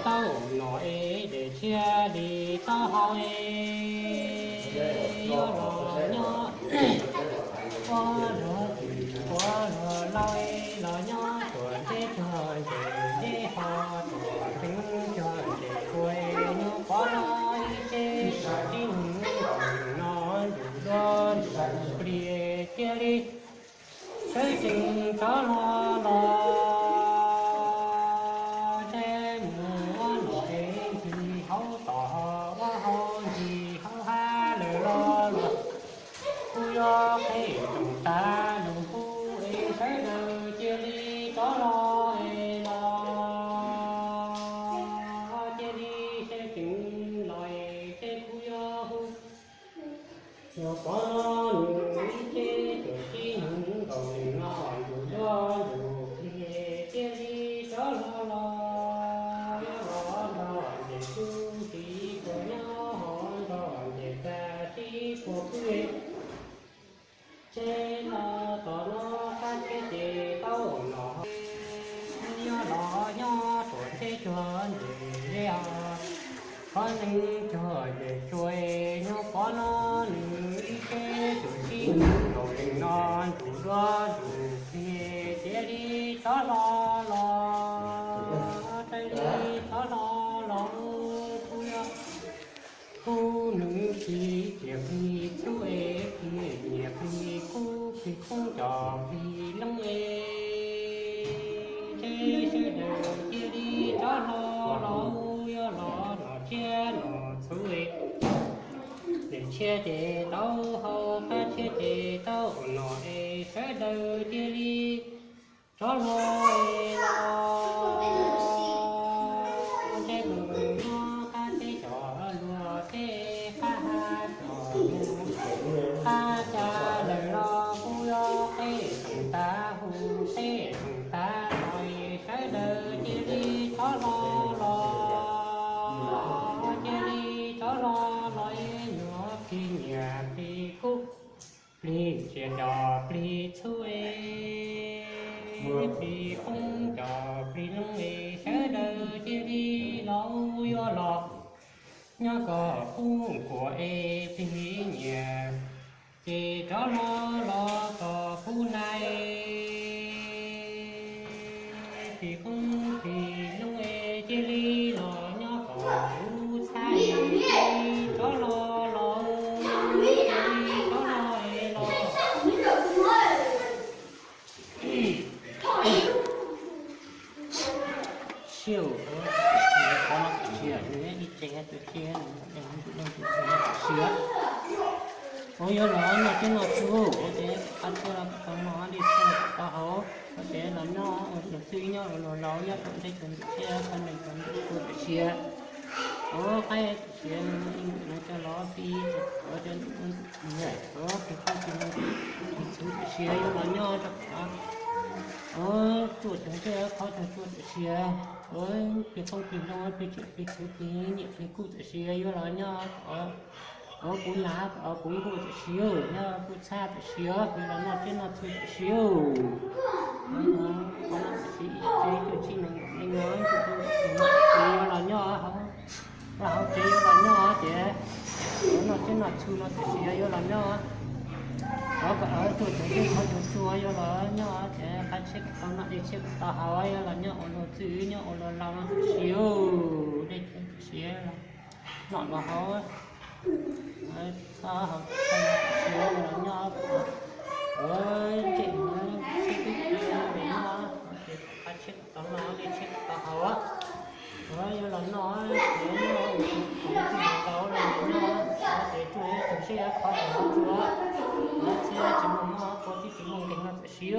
Taub nom es dej tshiab li taub hau es, yuav los nyob ua luag twm ua luag laus es los nyob tuam nteb cuag ntses nteb ho tuam nteb cuag ntses tsua es nyuam qhuav los ib tse tsis tib mus nkaus no ntuj dua ntuj plig cia li sawv tsees rov hlo los. Ntsej muag ua nom es ncig hauv tom ua hauv ncig hauv hav lawm los los kuj yuav qheb toom tas lub hub es sawv daws cia li rov hlo es los, cia li sawv tsees los es ntsej kuj yuav hub. Nyuam qhuav los nws ib tse tsuas tib mus nkaus no ntuj dua ntuj plig cia li rov hlo los. Yuav los nrog ntses tub tsis puas nyob ho nrog ntses tas tsis puas pw. Tse no tom no qab tsheb ces taub nom ho, yuav los nyob tuam nteb cuag ntses nteb ho, qhov neeg cuag ntses tsua es nyuam qhuav no nws ib tse tsuas tib mus nkaus no ntuj dua ntuj plig cia li rov hlo los, cia li rov hlo los kuj yuav hub nws plig txias plig txhub es plig nyias plig kub plig koob cos plig loob es, ntsej sawv daws cia li rov hlo los. Yuav los nom tshiab nom txhuv es, dej tshiab ces taub hau, qab tshiab ces taub nom es sawv daws cia li rov hlo los. Ntsej muag nyob qab teb cov luag teb qab hav cov mus qab xya lawm los kuj yuav qheb toom tas hu qheb toom tas los es sawv daws cia li rov hlo los, cia li rov hlo los es nyuam plig nyias plig kub plig txias cov plig txhub es, plig koob cov plig loob es sawv daws cia li los. Yuav los nyob kom kub kuam es plig nyias ces rov hlo los kom kub na es, plig koob plig loob es cia li los nyob kom kub txhab es cia li rov hlo los, cia li rov hlo es los. Siab, qhov no tam sim yog ib tse tam sim, siab. Ua yuav los noj teb noj tsuag ua ces qab tsuag los kom tau noj, dej tsuag los kom tau haus, ua ces los noj ua luag twj nyob ua luag laus nyob tuam nteb tuam ntxim thiab qhov neeg qhov ntuj kuj tam sim. Ua qaib tam sim no coj los pib ua cov ntxim, ua plig koob plig loo plig txhuv tam sim yuav los nyob rau qhov, ua tsuaj cov ntsej qhov cog tsuaj tam sim, ua plig koob plig loo plig txias plig txhuv plig nyias plig kub tam sim yuav los nyob, ua kuv nas ua kuv nkuaj tam sim nyob kuj txhab tam sim yuav los noj teb noj tsuag tam sim. Qhov no tam sim ib tse cuaj tsib nees nkaum nees no, yuav los nyob hauv, los hauv tsev yuav los nyob ces, ua noj teb noj tsuag no tam sim yuav los nyob, ua kom tsuaj cov ntsej qhov cog tsuaj yuav los nyob ces qab tsheb kom tau noj dej tsheb kom tau haus yuav los nyob ua luag twj nyob ua luag laus no tam sim, dej tsheb tam sim los noj los haus, txhob haus tam sim yuav los nyob, ua ntsej muag tsheb twb tsis nyob ces qab tsheb kom tau noj dej tsheb kom tau haus, ua yuav los noj ces noj ua kuv twj laus los nyob ces tsuaj tsuag seb qhov tsuag, ua txhia tsis muaj mob kua txib tsis muaj nkeeg no tam sim.